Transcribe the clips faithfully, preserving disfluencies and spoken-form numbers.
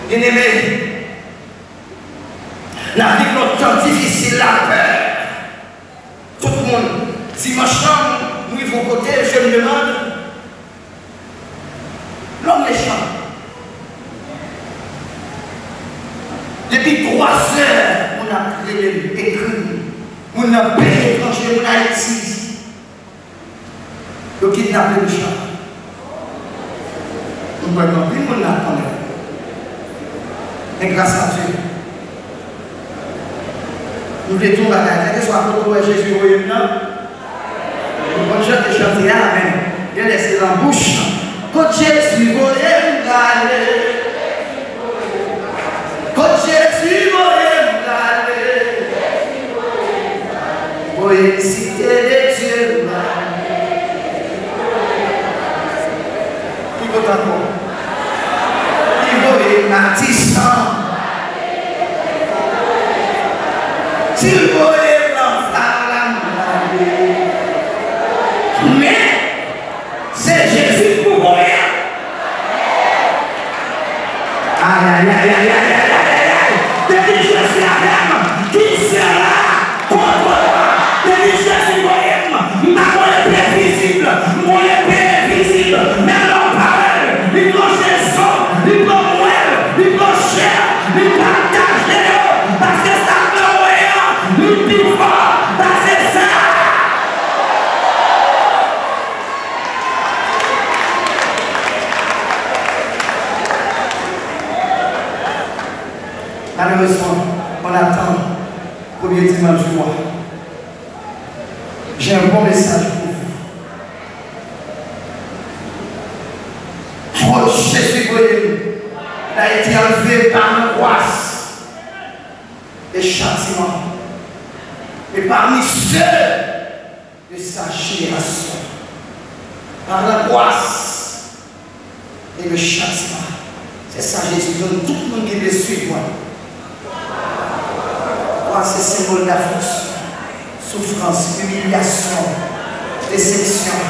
Byeneme, n ap viv nan tan difisil, lapè. Tout moun, dimanch lan, m rive yon kote, je me demande, lòm mechan. Depi twa zè, moun ap rele m, ekri m. Moun nan peyi etranje, moun Ayiti. Yo kidnape Richard. M kwè gen anpil moun la k konnen. Men gras a Dye. M vle di yon bagay, kèlkeswa kote w wè Jezi voye m nan, nou konn chante chante a, men gen lè se nan bouch. Kot Jezi voye m prale? Kot Jezi voye m prale? Voye m site de Dye m prale. Ki kote ankò? Li voye m Matisan. Si l voye m nan Fara, m prale. Men, se Jezi k pou voye m. Ayayayayayayayay! Depi Jezi avè m, ki sera contre moi? Depi Jezi voye m, m pa gon epe vizib, m gon epe envizib. Menm lè w pa wè l, li tranche zo, li pran mwèl, li pran chè, li pataje yo, paske sa k nan mwen an, li pi fò pase sa. Malheureusement, on attend premier dimanche du mois. J'ai un bon message pour vous. Kot Jezi voye m, il a été enlevé par l'angoisse et châtiment. Et parmi ceux de sa génération, par l'angoisse et le châtiment. Se sa Jezi di, tout moun ki vle suiv mwen. Kwa se senbòl dafliksyon, soufrans, imilyasyon, desepsyon,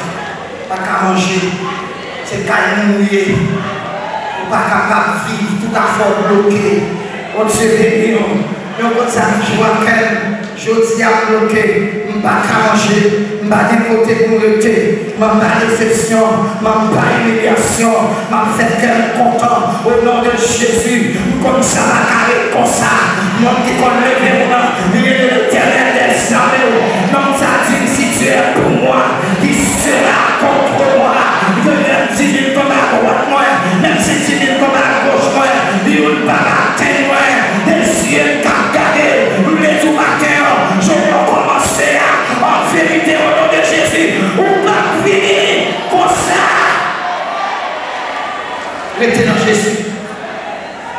pa ka manje, se kay moun ou ye, ou pa kapab viv, tout afè w bloke. Bondye beni w. Men w konn sa ki jwe ak kè m? Jodi a m bloke, m pa ka manje, m pa gen kote pou m rete, m anba desepsyon, m anba imilyasyon, m ap fè kè m kontan, o non de Jezi, m konn sa pa ka ret konsa, nonm ki konn leve m nan, li rele Letènèl dèzame, nonm sa di m, si Dieu est pour moi, qui sera contre moi? Ke menm di mil tonbe adwat mwen, menm si di mil tonbe agoch mwen, youn p ap atenn mwen. E zye m k ap gade, m vle di w maten an, jounen w kòmanse a, an verite, o non de Jezi, ou p ap fini konsa. Rete nan Jezi.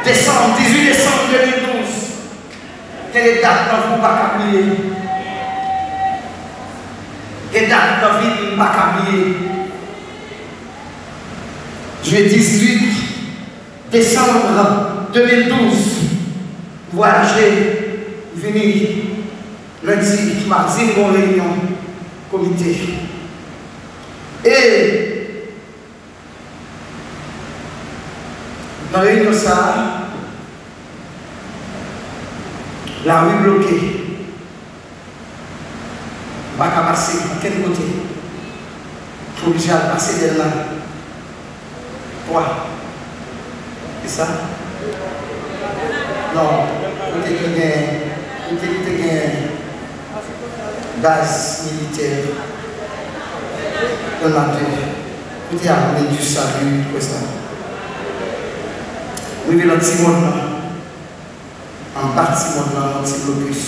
Desanm, dizuit desanm de mil douz. Gen de dat nan vi w pa ka bliye. Gen dat nan vi m pa ka bliye. Je dizuit desanm de mil douz, m vwayaje, m vini. Lendi, madi, m gon reyinyon komite. E nan reyinyon sa a, lari bloke. M pa ka pase okenn kote. M oblije al pase Dèlma twa. Kisa? Non, kote ki gen, kote ki te gen baz militè Dèlma de. Kote Avenue du Salut, kwè sa. Rive nan Ti Mòn nan. Anba Ti Mòn nan, yon ti blokis.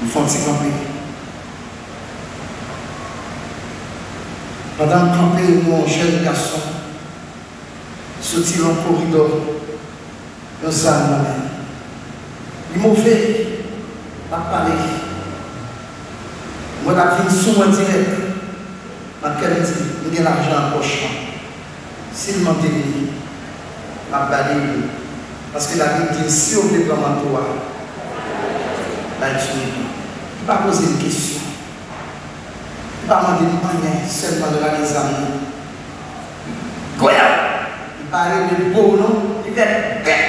M fè yon ti kanpe. Pandan m kanpe, m wè yon jèn gason soti nan koridò, yon zam nan men l. Li move, l ap pale. M wè l ap vin sou mwen dirèk. Nan kè m di, m gen lajan nan pòch mwen. Si l mande m li, m ap ba li l. Paske Labib di m, si yo vle pran manto a, bay timoun yo. Li pa poze m kesyon. Li pa mande m anyen, sèlman l rale zam li. Goyap! Li Pa rele bo non, li fè pèt.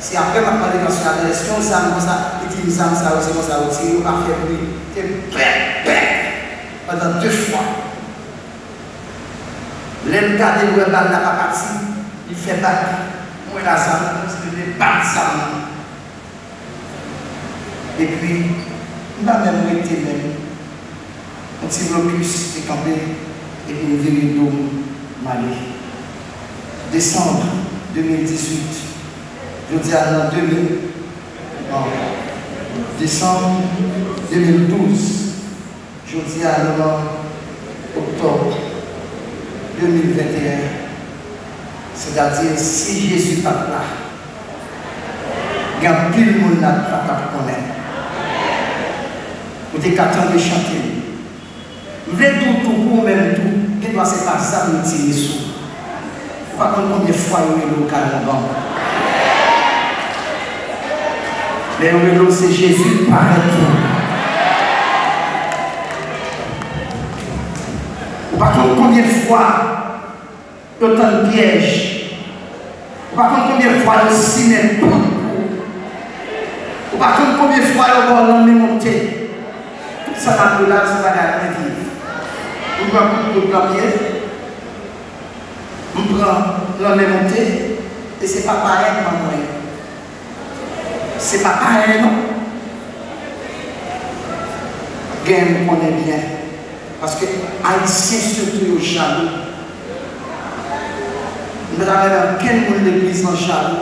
Se apre m ap mande paske a di èske yon zam konsa, li di m zam sa yo se konsa yo tire, yo pa fè bri. Se pèt, pèt pandan de fwa. Lè m gade l wè bal la pa pati, li fè bak. Mwen la zam nan, m di li bat zam nan. Epi, m pa menm rete menm. Yon ti blokis te kanpe, epi m vire do m, m ale. Desanm de mil dizuit, jodi a nan de mil, non, desanm de mil douz, jodi a nou nan oktòb de mil venteyen, sètadi si Jezi pa t la, gen anpil moun la ki pa t ap konnen. Ou te ka tande chante m. M vle di w tou pou ou menm tou, gendwa se pa zam yo tire sou ou. Ou pa konn konbyen fwa yo rele w kay yon gang. Lè yo rele w, se Jezi k parèt pou ou. Ou pa konn konbyen fwa yo tann pyèj. Ou pa konn konbyen fwa yo simen poud pou ou. Ou pa konn konbyen fwa yo ba w lanmen monte. Tout sa m ap di w la, se bagay mwen viv. M pran kout poud nan pye. M pran lanmen monte. E se pa parèt manman yo. Se pa payen non. Gen m konnen byen. Paske Ayisyen sitou yo jalou. M pa ta renmen ankenn moun legliz lan jalou.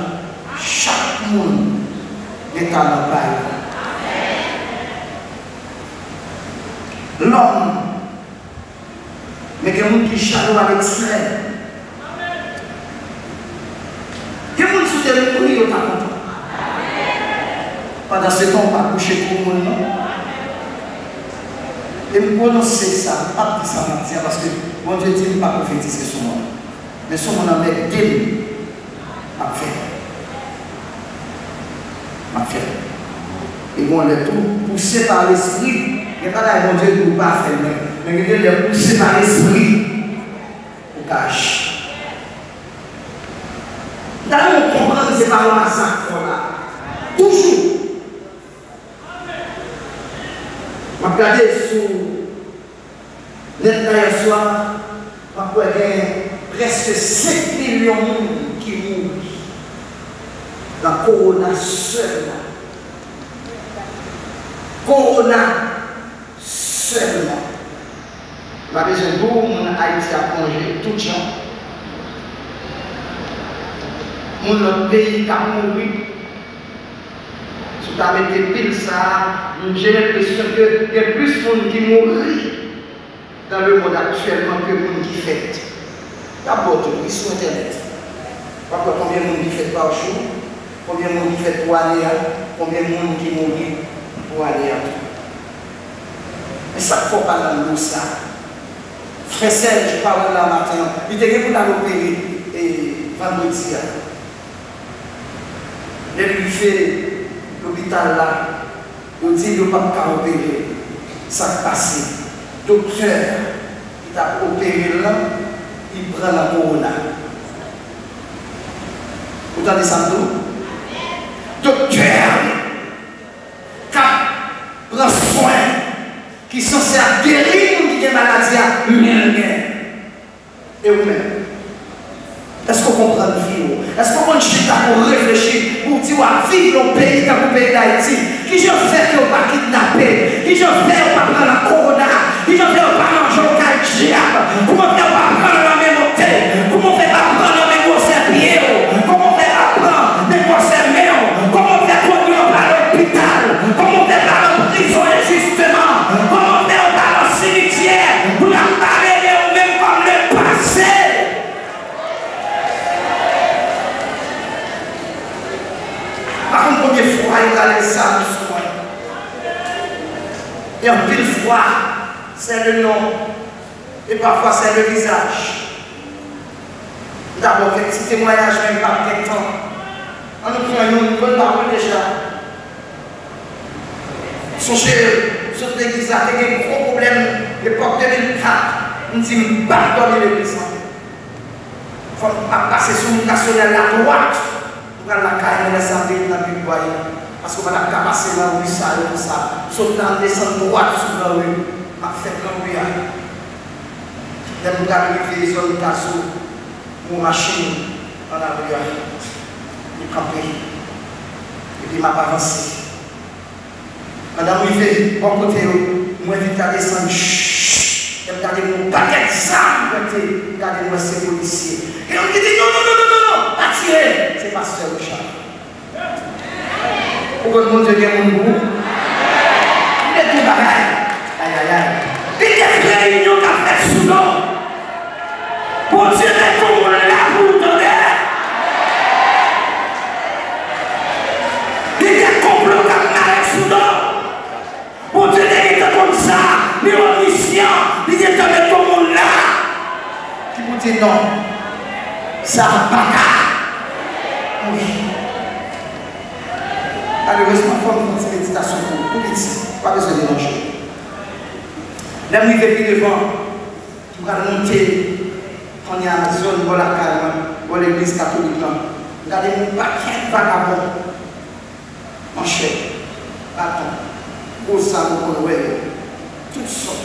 Chak moun gen talan pa yo. Lòm Men gen moun ki jalou a lekstrèm. Gen moun si w te mouri, yo ta kontan. Pandansetan, w pa kouche kou moun, non. E m pwononse sa, m p ap di sa m ap di a, paske Bondye di m pa pwofetize sou moun. Men si w moun nan mèt de m, M ap fè. M ap fè. E gon lè tou, pouse pa Lespri, gen bagay Bondye di w pa fè l, men, men gen de lè pouse pa Lespri, ou ka aji. M ta renmen w konprann se pa yon aza k fè w la. Toujou. M ap gade sou nèt la yè swa, m ap wè gen prèske senk milyon moun ki mouri nan kowona sèlman. Kowona sèlman. M pa bezwen di w, moun Ayiti ap manje tout jan. Moun lòt peyi k ap mouri. Si w ta mete pil sa a, m, j'ai l'impression ke gen plis moun ki mouri dans le monde actuellement ke moun ki fèt. Y ap ba w tout, wi, sou entènèt. W ap wè konbyen moun ki fèt pa jou, konbyen moun ki fèt pou ane a, konbyen moun ki mouri pou ane a tou. Men sa k fè w pa nan lo sa? Frè Sèj, ou pa wè l la maten an, li te gen pou l al opere, e, vandredi a. Lè l rive lopital la, yo di l yo p ap ka opere l. Sa k pase? Doktè ki t ap opere l lan, li pran nan kowona. Ou tande sa m di w? Doktè a k ap pran swen, ki sanse ap geri moun ki gen maladi a, men l gen. E ou menm? Èske w konprann vi w? Èske w konn chita pou w reflechi, pou w di w ap viv nan yon peyi tankou peyi Dayiti? Kijan fè ke yo pa kidnape? Kijan fè yo pa pran nan kowona? Kijan fè yo pa manje w kay dyab? Kòman fè yo pa pran nan men monte? Kòman fè pa pran nan men gwosè pye w? Kòman fè pa pran nan gwosè men w? Kòman fè kounye yo pa lopital? Kòman fè pa nan prizon enjisteman? Kòman fè yo pa nan simityè pou y ap malere ou menm kòm lepase? Pa konn konbyen fwa yo rale zam sou mwen. E anpil fwa, c'est le nom. E pafwa, c'est le visage. M ta ba w kèk ti temwayaj, men m p ap gen tan. Ann nou pran youn, bon, m pa wè deja. Sonje, sot legliz la, te gen gwo pwoblèm epòk de mil kat. M di m p ap dòmi legliz lan. Fò m pa pase sou wout nasyonal la dwat. M pral lakay mwen, lè sa m te nan Big Boy. Paske w pa t ap ka pase nan ri sa yo konsa. Sot la, m desann dwat sou gran ri. M ap fè gran ri a. Lè m pral rive zòn Tazo, m wè yon machin nan lari a. Li kanpe. Epi m ap avanse. Pandan m rive bò kote yo, m wè vit la desann. Chhh! Lè m gade, m wè yon pakèt zam pwente. M gade, m wè se polisye. E yon ki di, "Non, non, non, non, non, non, pa tire! Se pastè Richard." Ou konn Bondye gen moun pou ou? M te di yon bagay. Ayayay. Li gen reyinyon k ap fèt sou do. Bondye mete yon moun la pou ou tande. Li gen konplo k ap mare sou do. Bondye te gentan konn sa, li omnisyan, li gentan mete yon moun la ki pou di non. Sa pa ka mouri. Malerezman, fò m fè yon ti meditasyon pou ou, tou piti, pa bezwen deranje. Lè m rive pi devan, m pral monte kounye a zòn bò lakay mwen, bò legliz katolik lan. M gade yon pakèt vagabon. Manchèt, baton, gwo zam ou konn wè yo, tout sòt.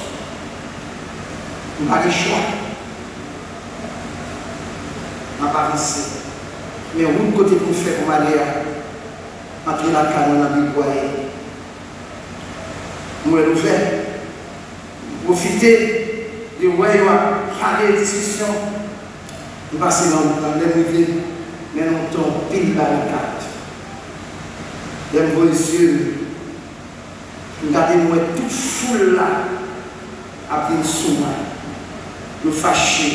M pa gen chwa. M ap avanse. Men wout kote pou m fè pou m ale a, antre lakay mwen nan Big Boy. M wè l ouvè. M pwofite de wè yo ap pale diskisyon. M pase nan wout la, lè m rive, men lontan yon pil barikad. Lè m voye zye m, m gade, m wè tout foul la ap vin sou mwen. Yo fache,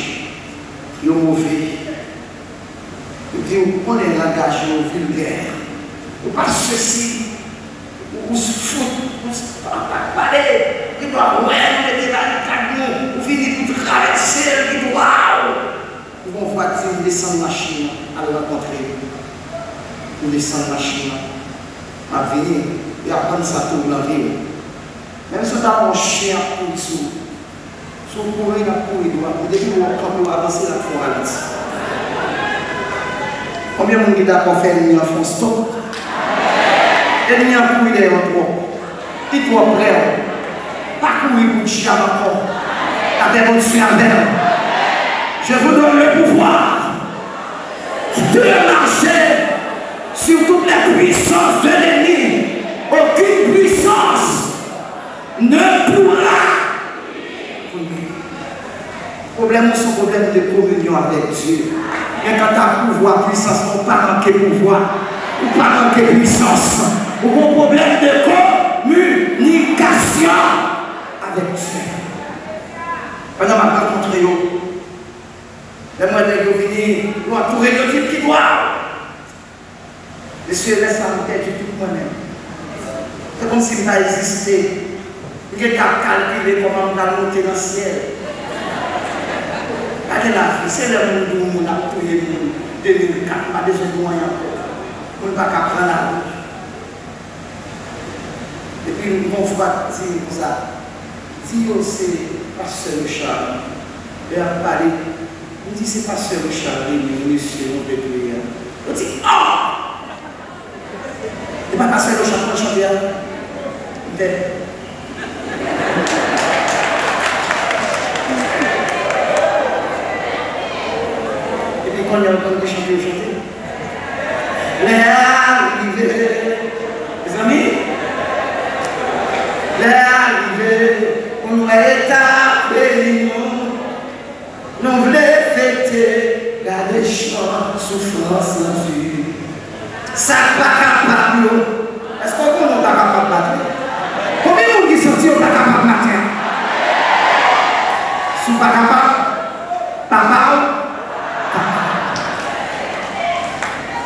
yo move. Epi ou konnen langaj yo vilgè. Ou pa sesi, ou, ou fout, ou s-, pa, pa pale. Ou gen dwa wè nou mete barikad nou, ou vini pou travèse l, gen dwa w. Ou gon vwa di m desann machin nan, al rankontre li. M desann machin nan, m ap vini, e aprann sa tou nan vi w. Menm si w ta wè yon chen ap kouri sou ou, si w kouri, l ap kouri dwat, men depi w kanpe, w avanse, l ap fè w ralenti. Konbyen moun ki dakò fè ènmi an fè yon stop? Ènmi an kouri dèyè w twòp. Li twò prè w. Pa kouri pou dyab ankò. Lapè Bondye avè w. Je vous donne le pouvoir de marcher sur toutes les puissances de l'ennemi. Aucune puissance ne pourra. Pwoblèm ou se yon pwoblèm de kominyon avèk Dye. Men kanta pouvwa, pwisans, ou pa manke pouvwa, ou pa manke pwisans. Ou gon pwoblèm de kominikasyon avèk Dye. Pandan m ap rankontre yo, lè m wè nèg yo vini, yo antoure m, yo di m, "Ki dwa w?" Mesye, lè sa a, m pèdi tout mwen menm. Se kòmsi m pa egziste. M gentan ap kalkile kòman m pral monte nan syèl. Pa gen lavi. Se lè moun di w moun ap touye moun, de mil kat, m pa bezwen di w anyen ankò. Moun pa ka pran lari. Epi m gon fwa di m konsa, "Di yo se pastè Richard." Lè y ap pale, m di, "Se pastè Richard li menm, mesye, nou vle touye a." Yo di, "Oh!" E pa pastè Richard k konn chante a? M fè. Epi kounye a, ou konn ki chante yo chante? Lè a rive, mezanmi, lè a rive pou n wè eta peyi nou. Nou vle fete, gade chan soufrans nan di. Sa k pa kapab yo. Èske w konnen w pa kapab maten? Konbyen moun ki santi yo pa kapab maten an? Si w pa kapab, papa w kapab.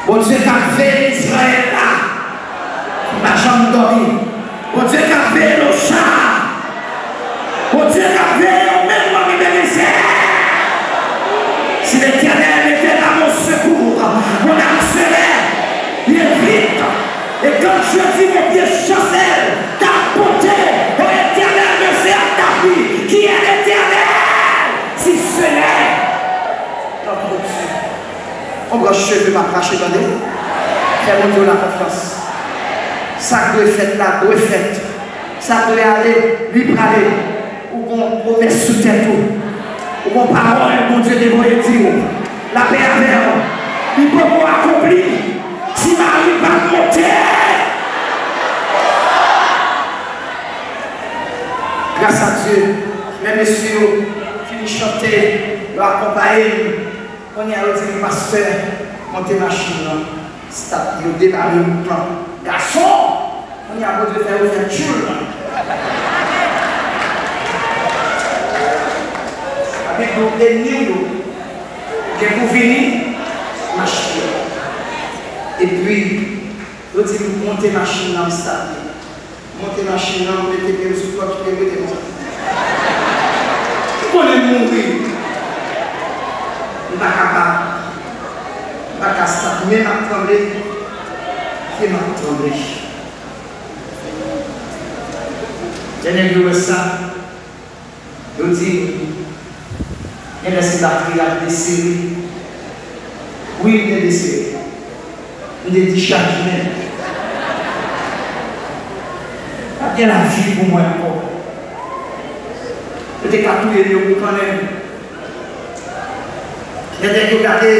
Bondye k ap veye Izrayèl la, ki pa janm dòmi. Bondye k ap veye Locha. Bondye k ap veye w menm, Ebenezè. Si l'Éternel n'était pas mon secours, mon âme serait bien vite. Et quand je dis mon pied chancelle, ta beauté, ô Éternel, me sert d'appui. Qui est l'Éternel si ce n'est notre Dieu? Yon branch cheve m ap rache, tande. Fè Bondye w la konfyans. Sa k dwe fèt la, dwe fèt. Sa k dwe ale, li prale. Ou gon pwomès sou tèt ou. Ou gon pawòl Bondye te voye di w. Lapè avè w. Li poko akonpli. Ti mari pa t monte. Gras a Dye, lè mesye yo fini chante, yo akonpaye m. Kounye a, yo di m, pastè, monte machin nan. Start, yo demare wout lan. Gason! Kounye a, Bondye fè yo fè tchoul. Sa vle di w, ènmi w yo gen pou vini, mache. Epi, yo di m, monte machin nan, m start. Monte machin nan, m mete pye m sou klòch, pye m rete konsa. M konnen m mouri. M pa kapab. M pa ka start. Men m ap tranble. Pye m ap tranble. Lè nèg yo wè sa, yo di m, genlè se batri a k desere. Wi, m te desere. M te dichaje menm. Pa t gen lavi pou mwen ankò. Yo te ka touye m, yo pou kanmenm. Lè nèg yo gade,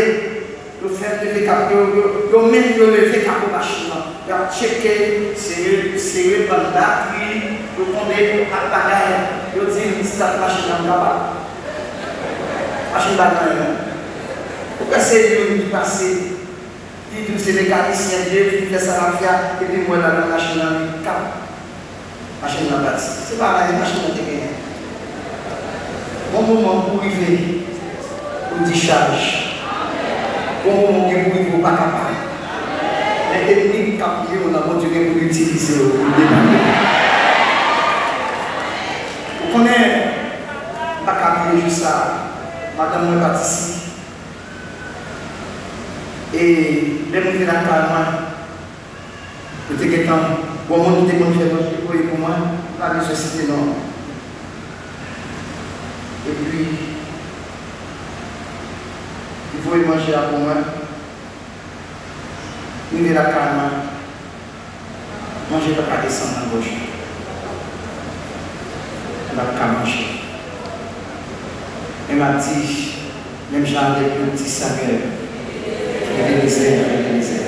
yo fè m leve kap, yo, yo, yo menm yo leve kapo machin nan. Y ap tcheke, sere, sere bann batri, yo tonbe ak bagay. Yo di m, start machin nan, m kapab. Machin pa gen anyen. Ou kwè se youn ki pase, li di w se mekanisyen li ye, li fè sa l ap fè a, epi m wè l al nan machin nan, li kap. Machin nan pati. Se pa anyen machin nan te genyen. Gon moman pou rive, ou dichaj. Gon moman gen pou rive, ou pa kapab. Men ènmi k ap touye w nan, Bondye gen pou l itilize w pou l depane w. Ou konnen, m pa ka bliye jou sa a, madanm mwen pati isi. E lè m rive lakay mwen, yo te gentan, bon, moun ki te konn fè manje, voye pou mwen, m pa bezwen site non. Epi, li voye manje a pou mwen. M rive lakay mwen, manje pa ka desann nan gòj mwen. M pa t ka manje. Men m ap di, menm jan avèk yon ti Samyèl, Ebenezè, Ebenezè.